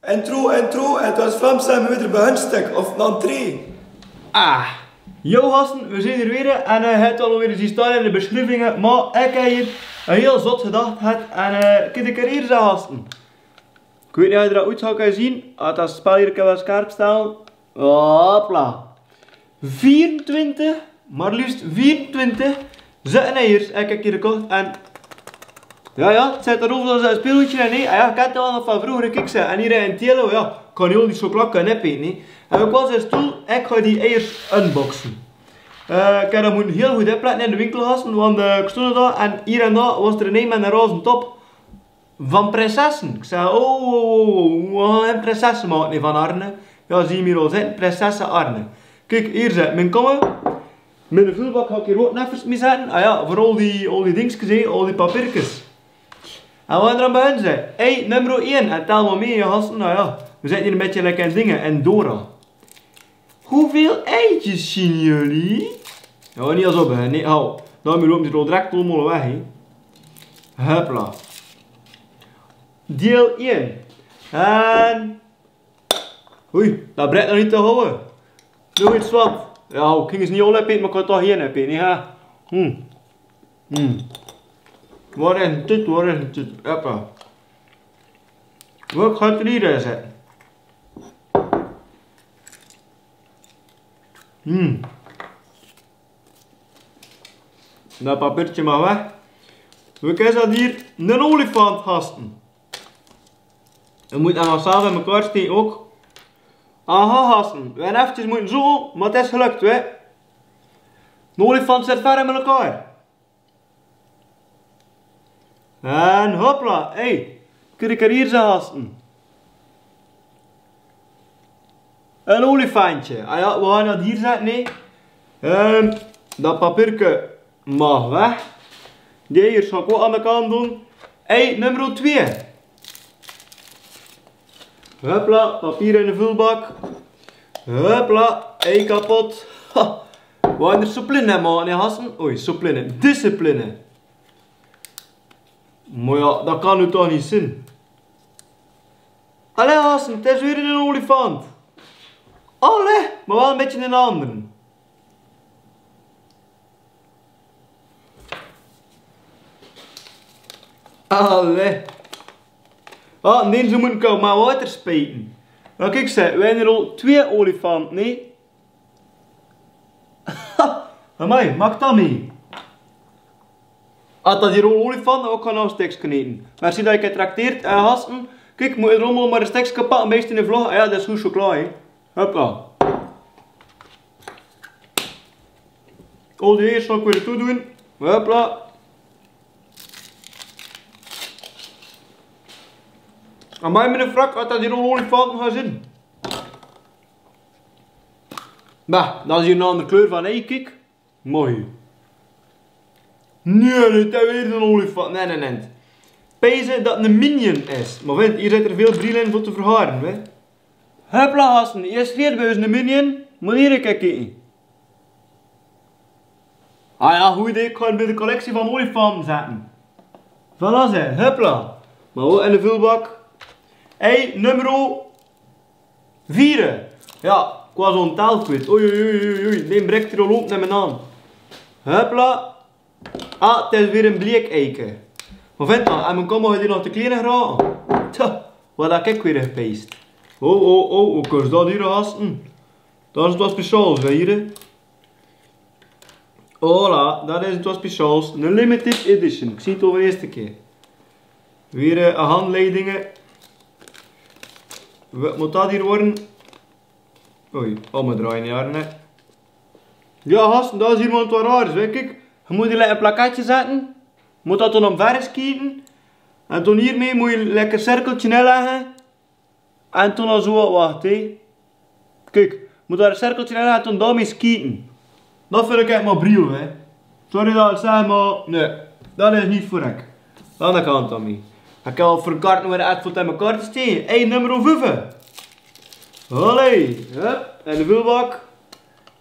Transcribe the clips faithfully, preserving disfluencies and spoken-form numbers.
Intro, intro, en 't waor Vlaams zeen v'r wiejer bie Hunstek of 'n entree. Ah, jo gasten, v'r zeen d'r wiejer en, eh, geer kint 't al wiejer zien staon in de beschrievinge, mer ik höb 'n hiel zot gedacht gehad en, eh, kiek, kiek hie, ze gasten. Ik weit neet of geer dat good kint zien, ah, dat spel hie kan waal scherp staon. Hopla. Vierentwintig, mer leefs vierentwintig. Ze zeen hie, ik höb hie gekoch en, jo, jo, 't zuut d'r oet es 'n speelgoodje, nä? Ah, jo, ik kin 't waal nog van vreuger, kiek ze. En hie in 't midde, jo, kan hie die zo klakke en höbs, nä? En ik waal ins toe, ik gaon die ierst unboxe. Eh, ik höb dat mote hiel good oplette in de winkel, gasten, want, eh, ik stóng dao en hie en dao waas d'r ein mit 'n roze top. Van prinsesse. Ik zag: "Oh, oh, oh, oh, oh, en prinsesse, mer neet van Arne." Jo, zie, hie al zeen prinsesse Arne. Kiek, hie zeen mien koma. Miene vuulbak gaon ik hie waal neffers mie zeen. Ah jo, veur al die, al die dingskes, hè, al die papierkes. En v'r gaon d'r aan beginne, hè. Hey, nummer ein. En tel mer mie, jo, gasten, ah jo. V'r zeen hie 'n bietje lekker aan 't dinge. En Dora. Hoeveel eitjes zien jullie? Jo, neet zo, hè. Nä, hou. Dan loop ik d'r al direk allemaol weg, hè. Hopla. Deel ein. En, oei, dat breit nog neet te hole. Nog ins wat. Jo, ik ging ze neet al opeet, mer ik gaon 't toch hie opeet, nä, hè. Hm. Hm. Waor is dit, waor is dit? Hopla. Waor gaon ik die d'r in zette? Hm. Dat papierke mag weg. V'r kriege hie 'nen olifant, gasten. V'r mote 'm nog zelf in mekaar steke ok. Aha, gasten. V'r höbbe efkes mote zoeke, mer 't is gelök, hè. 'Nen olifant zit ver in mekaar. En hopla, hey, kiek hie, ze gasten. 'n Olifantje. Ah jo, v'r gaon 'm hie zette, nä? Ehm, dat papierke mag weg. Dee hie zal ik ok aan de kant doon. Hey, nummer twee. Hopla, papier in de vuulbak. Hopla, ei kapot. Ha. Waor d'r discipline, man, nä, gasten? Oei, discipline. Discipline. Mer jo, dat kan noe toch neet zeen. Allee, gasten, 't is weer 'nen olifant. Allee, mer waal 'n bietje 'nen andere. Allee. Ah, nä, ze mote koume water spete. Mer kiek, ze, v'r hant al twee olifante, nä? Amai, maak dat mie. Ah, dat hie 'n olifant, ok kan 'n stekske ete. Mer zie dat ik 't trakteer, eh, gasten. Kiek, mote v'r allemaol mer 'n stekske pakke, meist in de vlog. Ah jo, dat is good zo klaor, hè. Hopla. Al die ierst nog weer toedoen. Hopla. Amai, miene vrak, had dat hie 'n olifant gezeen. Bah, dat is hie 'n andere kleur van, hè, kiek. Mooi. Nä, nä, dat is weer 'nen olifant. Nä, nä, nä. Pees dat 'ne minion is. Mer wint, hie zit d'r väöl brieje in veur te verhare, hè. Hopla, gasten, hie is weer bie us 'ne minion. Mot hie kieke. Ah jo, good idee, ik gaon 'm in de collectie van olifante zette. Voilà, ze, hopla. Mer waal in de vuulbak. Hey, nummer vier. Jo, ik waas al 'n tel kwiet. Oei, oei, oei, oei, oei. Dee brek hie al op, num 'm aan. Hopla. Ah, 't is weer 'n blekeike. Mer wint dan, en mien koma haet hie nog te klein gekrege. Tja, waat, dat ik weer gepeest. Oh, oh, oh, oh, kos dat hie, gasten. Dat is waat speciaals, hè, hie. Voilà, dat is waat speciaals. 'Ne limited edition. Ik zie 't veur de ierste kier. Weer, eh, handleidinge. Waat mot dat hie waere? Oei, omdrieje, jao, nä. Jao, gasten, dat is hie waat raar is, weit ik. Ge mot hie in 'n plakketje zette. Mot dat dan omver schiete. En dan hie mot ge lekker cirkeltje inlegge. En dan al zo, wach, hè. Kiek, mot dao 'n cirkeltje inlegge en dan daomit schiete. Dat vin ik ech mer briel, hè. Sorry dat ik 't zègk, mer nä, dat is neet veur ech. Aan de kant dan mie. Ik kan waal veur 'n kaart nog weer ech veur te mekaar te steke. Hey, nummer vief. Allee, hup, in de vuulbak.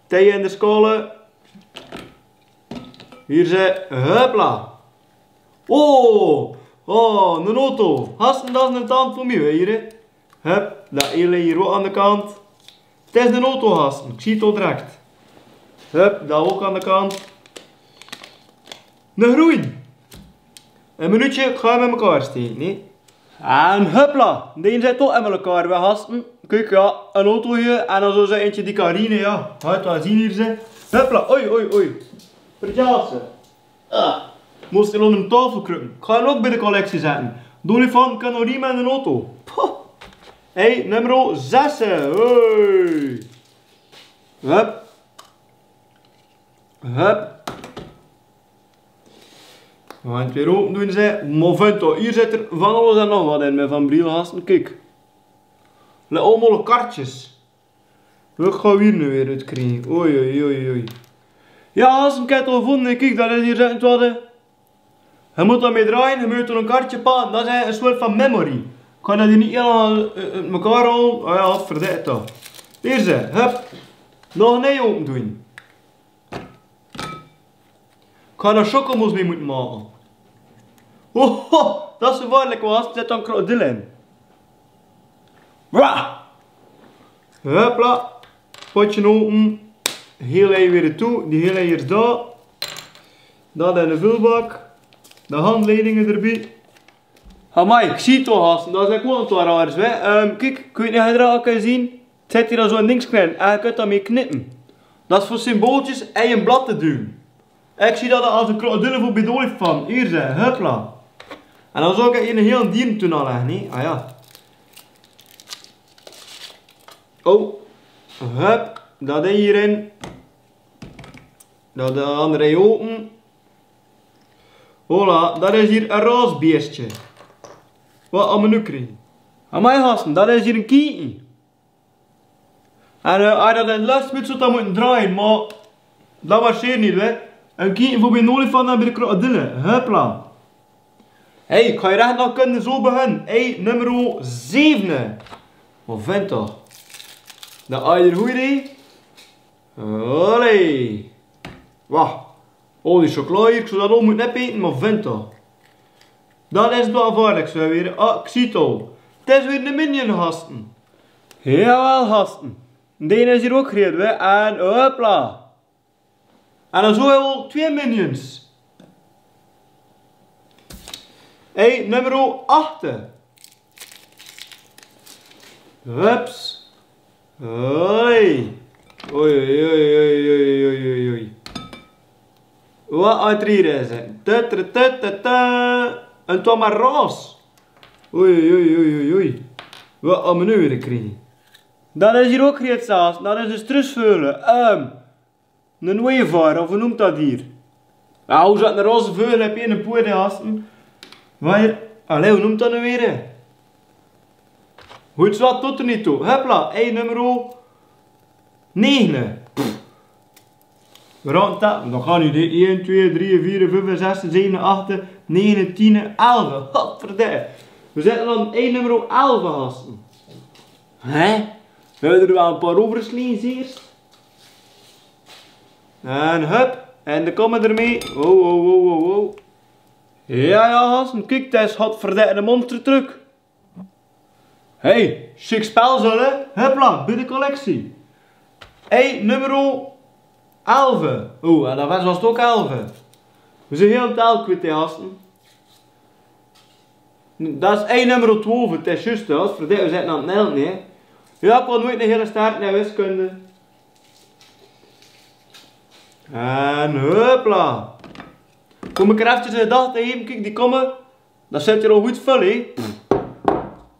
Tij in de schaole. Hie ze, hupla. Oh, oh, 'nen auto. Gasten, dat is 'ne tant veur mie, weit geer. Hup, dao lei hier wal aan de kant. 't Is 'nen auto, hasten. Ik zie 't al direk. Hup, dao ok aan de kant. Nog roen. Ein minuutje, ik gaon 'm in mekaar steke, nè? En hupla, dee zit toch in mekaar, wej hasten. Kiek, jao, 'nen auto hier. En dan zouw ze eintje die kan riene, jao. Haet waal zien hier, ze. Hupla, oei, oei, oei. Vertjaal ze. Ah, mós 'r ónger de taofel kruupe. Ik gaon 'm ok bie de collectie zette. Dolly van kan nog nie mier in 'nen auto. Poh. Hey, nummer zes. Hey. Hup. Hup. Wej gaon 't weer open doon, ze. Mer vent toch, hier zit 'r van alles en nog wat in, mit van Briel, hasten. Kiek. Lei, allemaol kartjes. Wej gaon 't hier noe weer oet kriege. Oei, oei, oei, oei. Jao, hasten, ik höb 't al gevonne. Kiek, dao is hier, zet 't waal. Hae mót dao mit drejje, hae mót 'n kartje pakke. Dat is 'n soort van memory. Kan dat dee neet hielemaol, eh, eh, mekaar haole? Ah jao, wat verdikt toch. Hier, ze. Hup. Nog 'nen open doon. Kan dao chocomousse mit make. Oho, dat is gevaarlijk, wat, zit dao 'n krokodil in. Wah! Hupla. Potje open. Hiel lei weer toe. Die hiel lei is dao. Dan de vulbak. De handleidinge d'rbie. Amai, ik zie 't al, hasten. Dat is ech waal 'n twarraars, hè. Ehm, kiek, ik weit neet of geer dat ok kint zien. 't Zit hier al zo'n dingske in. En ge kint dao mit knippe. Dat is veur symbooltjes en 'n blad te doon. Ik zie dat as 'n krokodil veur bie de olifant. Hier, ze, hupla. En dan zouw ik 'ne hiel dier toe aanlègke, nè? Ah jao. Oh, hup, dat dee hier in. Dat de andere open. Hola, dat is hier 'n roze beestje. Wat 'n menukri. Amai, hasten, dat is hier 'n kietje. En, eh, as dat in last minute zouw dat mótte drejje, mer dat marcheert neet, hè. 'n Kietje veur bie 'nen olifant en bie de krokodille. Hupla. Hey, ik gaon hier rech nao kinne, zo beginne. Hey, nummer zeve. Wat vent toch? De eider hoei. Olé. Wah. Oh, die chocola hier, ik zouw dat al mótte opete, mer vent toch. Dat is toch gevaarlijk, zo weer. Ah, ik zie 't al. 't Is weer 'ne minion, hasten. Jawel, hasten. Dee is hier ok gered, hè. En hupla. En dan zouw hae al twee minions. Hey, nummer achte. Hups. Hoi. Oei, oei, oei. Wat 'n drie reizen. Tut, tut, tut, tut, tut. En toch maar roze. Oei, oei, oei, oei, oei. Wat 'n menu weer kriege. Dat is hier ok gered, zelfs. Dat is 'ne struusveul. Ehm, 'ne wever, of wie neump dat hier? Jao, wie zet 'ne roze veul op 'ne poer, hasten? Wat, allee, wie neump dat noe weer? Hoe is dat tot neet toe? Hupla, hey, nummer nege. Pff. Wie raoke dat? Dan gaon we die ein, twee, drie, veer, vief, zes, zeve, acht, nege, tien, elf. Godverdomme. We zitte dan bie nummer elf, hasten. Hè? We höbbe d'r waal 'n paar euverslees eerst. En hup. En dan kómme we d'rmee. Oh, oh, oh, oh, oh. Jao, jao, hasten. Kiek, dat is, godverdomme, 'ne monster truck. Hey, sjiek spel, zèlle. Hupla, bie de collectie. Hey, nummer elf. Oh, jao, dat waas, waas 't ok elf. We zien hiel 't tel kwiet, hè, hasten. Dat is ei nummer twaalf, 't is zjus, hè, hasten. Verdomme, we zitte aan 't nel, nè? Jao, ik wou noeit 'ne hiele start nao wiskunde. En hupla. Kóm ik efkes in de dag te geven, kiek, die kómme. Dat zit hier al good völ, hè?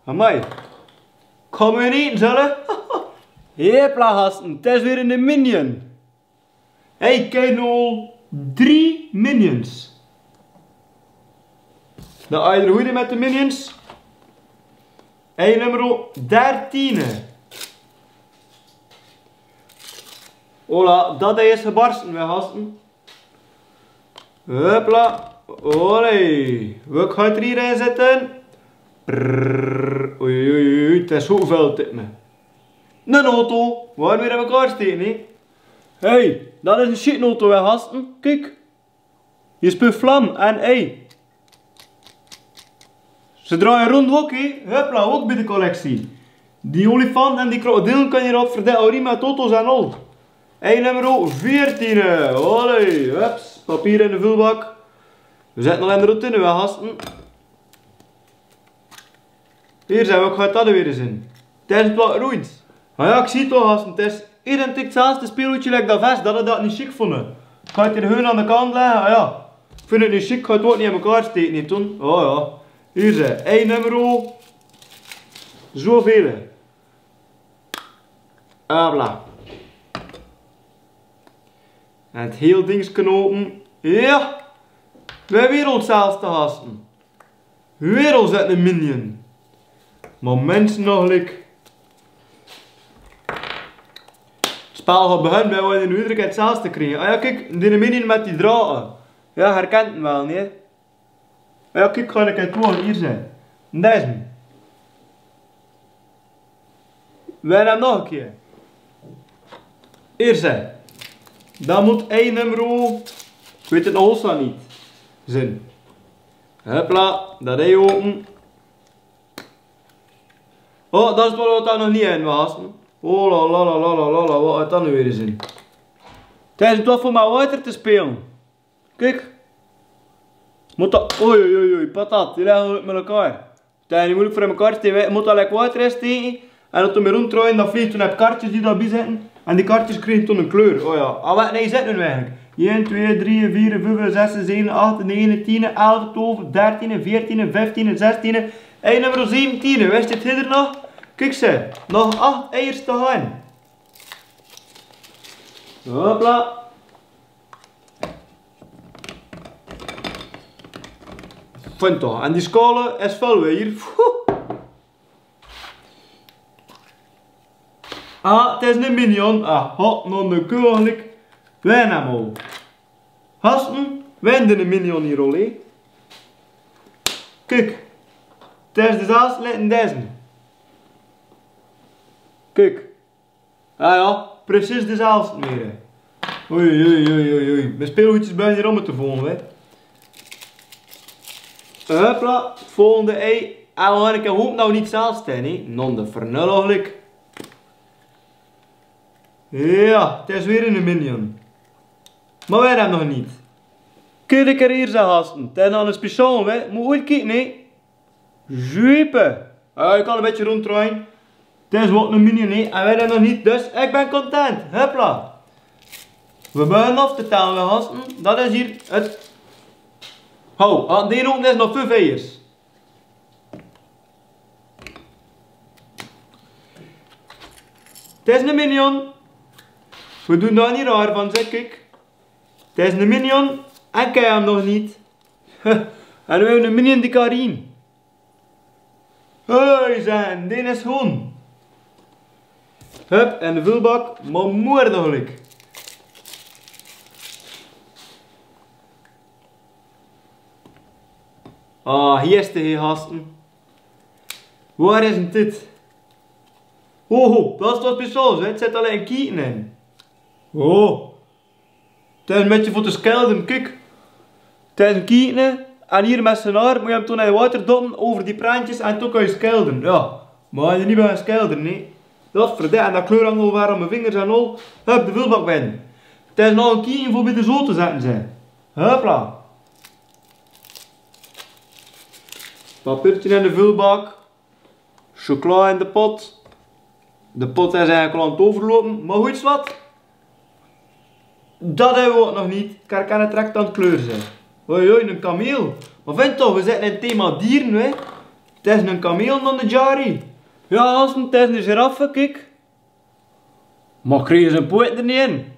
Amai. Kómme we neet, zèlle? Hupla, hasten. 't Is weer 'ne minion. Hey, kiek noe, drie minions. Dan eider hoei mit de minions. Hey, nummer dertien. Hola, dat is gebarsten, we, hasten. Hupla. Olé. We gaon 't hie-in zitte. Prrr. Oei, oei, oei, oei. 't Is zoeväöl, 't Is me. 'Nen auto. We gaon 'm weer in mekaar steke, hè. Hey, dat is 'ne sjietauto, hè, hasten. Kiek. Hie is pur vlam en ei. Ze drejje rond ok, hè. Hupla, ok bie de collectie. Die olifant en die krokodil kan hie op verdeien, Orima, Toto en al. Ei nummer veertien. Allee, hups, papier in de vulbak. Veer zet nog in, veer hasten. Hie zien, wat geit dat weer zien? Tieësend wat roens. Ah jao, ik zie 't al hasten. 't Is identiek 'tzelfde speelgoedje like dat vest, dat 'r dat neet sjiek vónj. Kan 't hie hun aan de kant lègke? Ah jao. Ik vónj 't neet sjiek, ik kan 't ouch neet in mekaar steke, neet doon. Oh jao. Hie zien, ei nummer. Zoväöl. Hopla. En 't hiel dingske ope. Jao. Veer weer onszelfs te hasten. Weer onszelfs 'ne minion. Mer minse nog lik. 't Spel geit beginne, veer waere noe ieder kier 'tzelfde kriege. Ah jao, kiek, dae minion mit die draoge. Jao, herkent 'm waal, neet? Ah jao, kiek, kan ik 't ouch hie zien. En dezen. Veer 'n nog 'ne kier. Hie zien. Dan mót ei nummer, ik weit 't nog steeds neet, zien. Hopla, dat is ope. Oh, dat is wat, wat dao nog neet in waas. Oh la la la, wat geit dat noe weer zien? 't Is neet wat veur mit water te speule. Kiek. Mót dat, oei, oei, oei, oei, patat, die ligke oet mekaar. 't Is neet meujelik veur in mekaar te steke, veer mótte lekker water in steke. En es veer 'm ronddraoje, dan vliege d'r kaartjes die dao bie zitte. En die kaartjes kriege dan 'n kleur. Oh jao. Ah, wat, nae, zet noe eigelik. Ein, twee, drie, veer, vief, zes, zeve, ach, nege, tien, elf, twelf, dertien, veertien, vieftien, zestien. Ei nummer zeventien. Wis dit hie d'r nog? Kiek ze. Nog ach eier te han. Hopla. Vónj toch, en die sjaole is völ weer hie. Phew. Ah, 't is 'ne minion. Ah, ho, nog 'ne keuzelik. Wen 'm al. Hasten, wen de minion hie al, hè? Kiek. 't Is dezelfde, lèt in dezen. Kiek. Ah jao, precies dezelfde weer. Oei, oei, oei, oei, oei. Mien speelgoedjes beginne hie óm te vólle, hè. Hopla, 't volgende ei. Ah, en ik haop noe neet zelfs te, hè. Nog 'ne vernulliglik. Jao, 't is weer 'ne minion. Mer veer 'm nog neet. Kiek, hie zien hasten. 't Is nog 'ne speciaal, hè. Mót oet kieke, hè. Zuipe. Ah, ik kan 'n bietje ronddraoje. 't Is wat 'ne minion, hè. En veer 'm nog neet, dus ik bön content. Hopla. Veer beginne aaf te telle, veer hasten. Dat is hie 't. Ho, ah, die rond is nog vuf eiers. 't Is 'ne minion. Veer doon dao neet raar van, zèk ik. 't Is 'ne minion. En ik höb 'm nog neet. En veer höbbe 'ne minion die kan riene. Hoi, zien, dit is hoon. Hup, en de vulbak, mer moeilik. Ah, hie is de, hie hasten. Wo is 't dit? Ho, ho, dat is toch speciaal, hè? 't Zit allein kieke in. Oh. 't Is 'n bietje veur te skeldere, kiek. 't Is 'n kieke, en hie mit zien arm, mót ge 'm toen in 't water doppe euver die prentjes en toen kan ge skeldere. Jao, mer ge neet bie skeldere, nae. Dat is veur die, en dat kleur hang al weer aan mien vingers en al. Hup, de vulbak binne. 't Is nog 'ne kieke veur bie de zool te zètte, zèk. Hupla. Papiertje in de vulbak. Chocola in de pot. De pot is eigelik al aan 't euverloupe, mer wits wat? Dat höbbe v'r ouch nog neet. Karkenne trèk dan kleur, zèk. Hoi, hoi, 'ne kameel. Mer vin toch, v'r zitte in 't thema diere, hè. 't Is 'ne kameel, dan de Jari. Jao, Hansen, 't is 'ne giraffe, kiek. Mer kriege ze pote d'r neet in?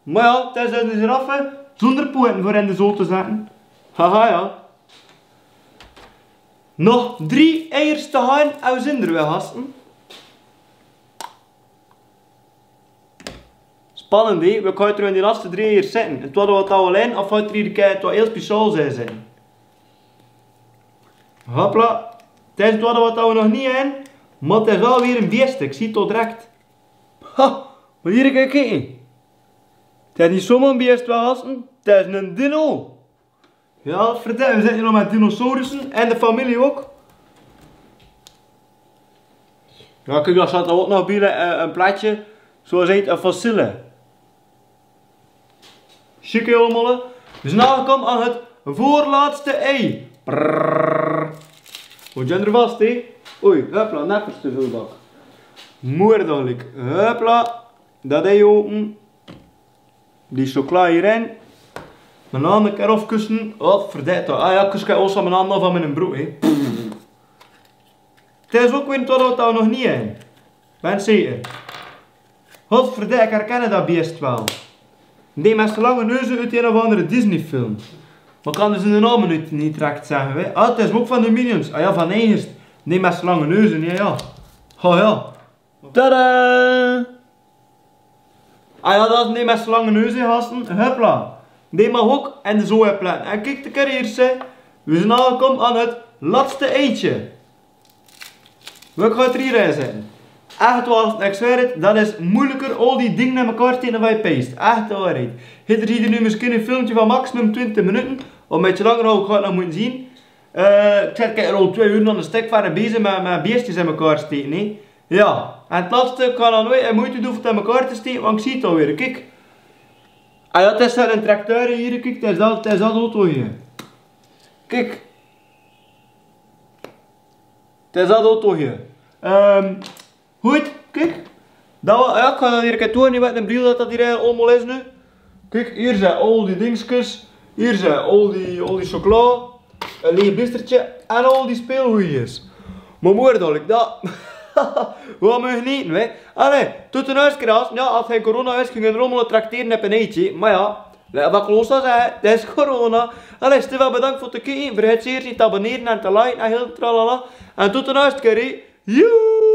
Mer jao, 't is dus 'ne giraffe zónger pote veur in de zool te zètte. Haha, jao. Nog drie eiers te han, en v'r zeen d'r weer, gaste. Spannend, hè? Wie geit 't in die latste drie eiers zeen? En 't waere d'r al allein, of geit d'r ieder kier 't waal hieël speciaal zeen? Hopla. 't Is 't waal wat v'r nog neet hant, mer 't is waal weer 'n beest, ik zeen 't al direk. Ha, mer hie, kiek. 't Is neet zomer 'n beest, gaste. 't Is 'nen dino. Jao, vertèl, v'r zitte hie nog mit dinosaurusse en de femilie ouch. Ja, kiek, dao steit ouch nog bie, eh, ein plaetje. Zoeë zien 't fossiele. Sjiek allemaol. Veer zien aangekomen aan 't veurlaatste ei. Prrrr. Wo, Jan, d'r was die. Oei, hupla, net te veul bak. Moeilik. Hupla. Dat ei open. Die chocola hierin. Mien hande, kiek, of kussen. Wat verdikt. Ah ja, kussen, kiek, ouch mien hande van mien broek, hè. 't Is ouch weer 't wat dao nog neet in. Bön zeker. Godverdikke, herken dat biest waal. Dee mit de lange neuze oet ein of anger Disney-film. Mer kan dus de naam neet, neet direk zègke, hè. Ah, 't is ouch van de Minions. Ah ja, van Ernst. Dee mit de lange neuze, ja, ja. Oh ja. Tada! Ah ja, dat is dee mit de lange neuze, gasten. Hupla. Dee maag ouch in de zooi plaat. En kiek, de carrière, hè. Veer zien aangekomen aan 't laatste eitje. Wo gaon veer 't hie inzètte? Ech waal, ich zweer 't, dat is moeilijker, al die dinger in mekaar te steke, wie paste. Ech waal. Hie, hie, nu misschien ein filmke van maximum twintig minute, of ein bietje langer, had ich nog mótte zeen. Eh, ich zit, kiek, al twee oer aan 't stek veur bezig mit, mit biestjes in mekaar te steke, hè. Ja, en 't laatste kan dan weer ein moeite doon veur 't in mekaar te steke, want ich zie 't alweer. Kiek. Ah ja, 't is ein tracteur hie, kiek, 't is dat, 't is dat auto hie. Kiek. 't Is dat auto hie. Ehm, good, kiek. Dat wa-, ja, ich kan dat hie, kiek, toon, neet mit de bril, dat dat hie allemaol is nu. Kiek, hie zien al die dingskes. Hie zien al die, al die chocola. Ein leeg blisterke. En al die speelgoedjes. Mer moeilik, dat. Wo mós ich neet, hè? Allee, tot de nächste kier, hè. Ja, es gein corona is, kinne veer allemaol tracteren op ein eitje. Mer ja, wat ich al zag, hè, 't is corona. Allee, stiekem bedank veur 't kieke. Vergeet zeker neet te abonneren en te liken en hieël tralala. En tot de nächste kier, hè. Joe!